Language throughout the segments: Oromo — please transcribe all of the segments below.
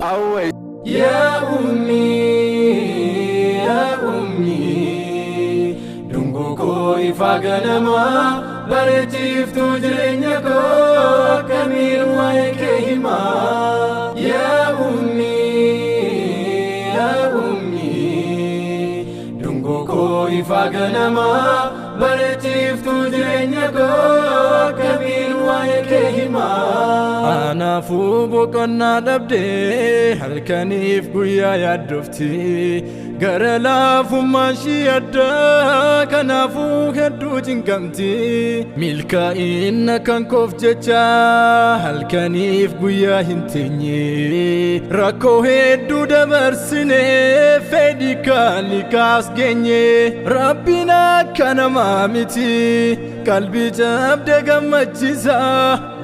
Awway. Yaa ummii, yaa ummii, dungoo koo ifaa ganamaa, bareechiftuu jireenya koo, akkamiin waa'ee kee himaa? Yaa ummii, yaa ummii, dungoo koo ifaa ganamaa, bareechiftuu jireenya koo, akkamiin waa'ee kee himaa? Anaafuu boqonnaa dhabdee halkaniif guyyaa yaaddofti. Gara laafummaan ishii addaa, kanaafuu hedduu cinqamti. Milkaa'ina kan koof jecha halkaniif guyyaa hin teenye. Rakkoo hedduu dabarsine, fedhii kaaliqaas geenye. Rabbiin akka namaa miti, qalbii cabde gammachiisa.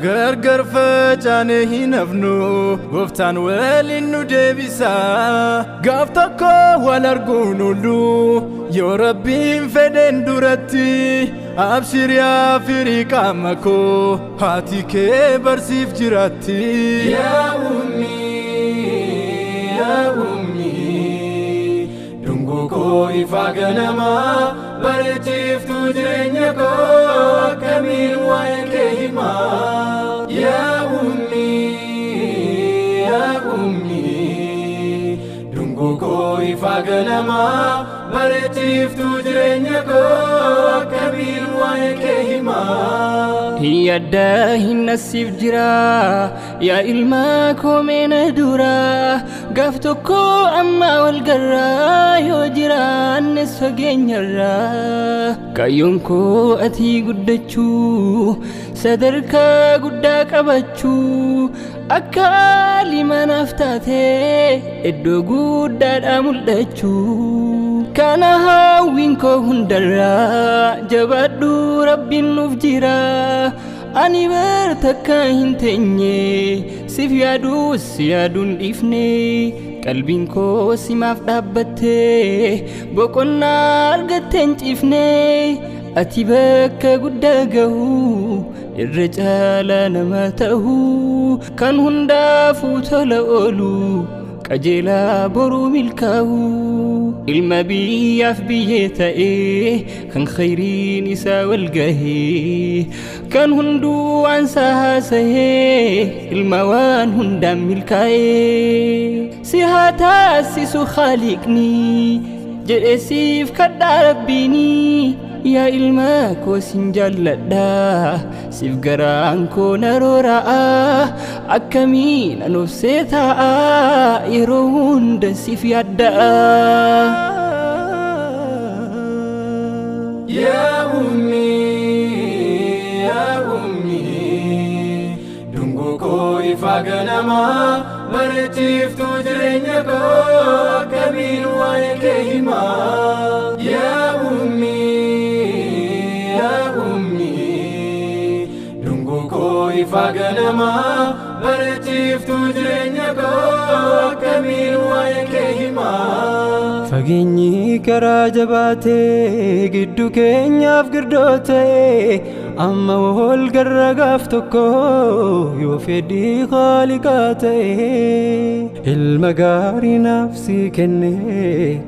Gargar facaane hin hafnu, gooftaan waliin nu deebisa. Gaaf tokko wal arguun oolu yoo Rabbiin fedheen duratti. Abshir yaa firii qaama koo, haati kee barsiif jiraatti. Yaa ummii, yaa ummii, dungoo koo ifaa ganamaa, bareechiftuu jireenya koo, akkamiin waa'ee kee himaa? Yaa ummii, yaa ummii, dungoo koo ifaa ganamaa, bareechiftuu jireenya koo, akkamiin waa'ee kee himaa? Yadda hin nasiif jira yaa ilma koo, meena dura gaaf tokko amma wal garraa yoo jiraannes fageenyarraa. Kaayyoon koo ati guddachuu, sadarkaa guddaa qabachuu, akka limanaaf taatee iddoo guddaadhaa mul'achuu. Kana hawwiin koo hundarraa, jabaadhu, Rabbiin nuuf jira. Ani bar takka hin teenye siif yaadus, yaaduun dhiifne. Qalbiin koo simaaf dhaabbatte, boqonnaa argatte hin ciifne. Ati bakka guddaa gahu, irra caalaa nama ta'u, kan hundaafuu tola oolu, qajeelaa boruu milkaa'u, ilma biyyaaf biyyee ta'ee, kan khayriin isaa wal gahee, kan hunduu waan isaa haasahee, ilma waan hundaan milkaa'ee si haa taasisu Khaaliqni jedhee siif kadhaa Rabbiini. Yaa ilma koo, sin jaalladha, siif garaan koo na roora'a. Akkamiin an obsee taa'a, yeroo hunda siif yaadda'a. Yaa ummii, yaa ummii, dungoo koo ifaa ganamaa, bareechiftuu jireenya koo, akkamiin waa'ee kee himaa? Yaa ummii, yaa ummii, dungoo koo ifaa ganamaa, bareechiftuu jireenya koo, akkamiin waa'ee kee himaa? Fageenyi karaa jabaatee gidduu keenyaaf girdoo ta'e, amma wal garra gaaf tokko yoo fedhii Khaaliqaa ta'e. Ilma gaarii naaf si kenne,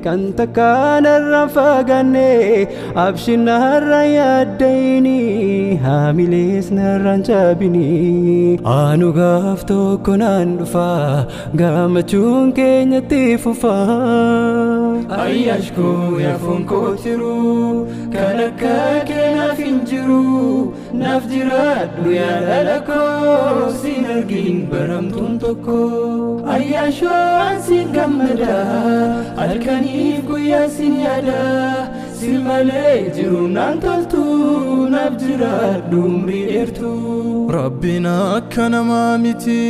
kan takkaan irraan fagaanne. Abshin, narraan yaaddayini, haamilees narraan cabini. Anu gaaf tokko naan dhufa, gammachuun keenyatti fufa. Ayyaash koo, yaa foon koo tiru, kan akka kee naaf hin jiru. Naaf jiraadhu yaa dhala koo, siin argin baramtuun tokko. Ayyaashoo, an siin gammada, halkaniif guyyaa siin yaada. Si malee jiru naan toltu, naaf jiraadhu umrii dheertu. Rabbiin akka namaa miti,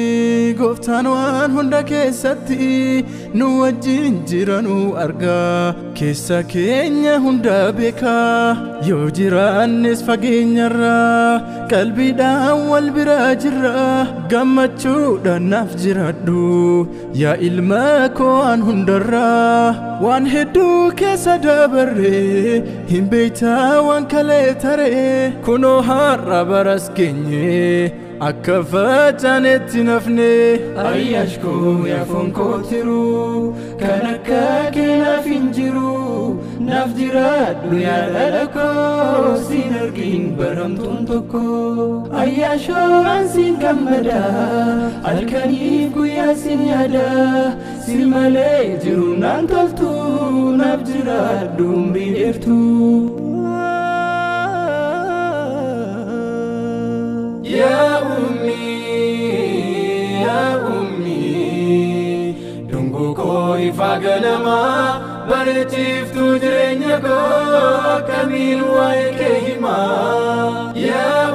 gooftaan waan hunda keessatti nu wajjin jira, nu argaa, keessa keenya hunda beekaa. Yoo jiraannes fageenyarraa, qalbiidhaan wal bira jirra. Gammachuudhaan naaf jiraadhu yaa ilma koo, waan hundarraa waan hedduu keessa dabarre hin beektaa, waan kalee taree kunoo har'a baras geenye. Akka facaanetti nafne. Ayyaashkoo yaa foon koo tiruu kan akka kee naaf hin jiru naaf jiraadhu yaa dhala koo siin argin baramtuun tokko. Ayyaashoo an siin gammada halkaniif guyyaa siin yaada si malee jiru naan toltu naaf jiraadhu umrii dheertuu. Yaa ummii, yaa ummii, dungoo koo ifaa ganamaa bareechiftuu jireenya koo akkamiin waa'ee kee himaa. Yaa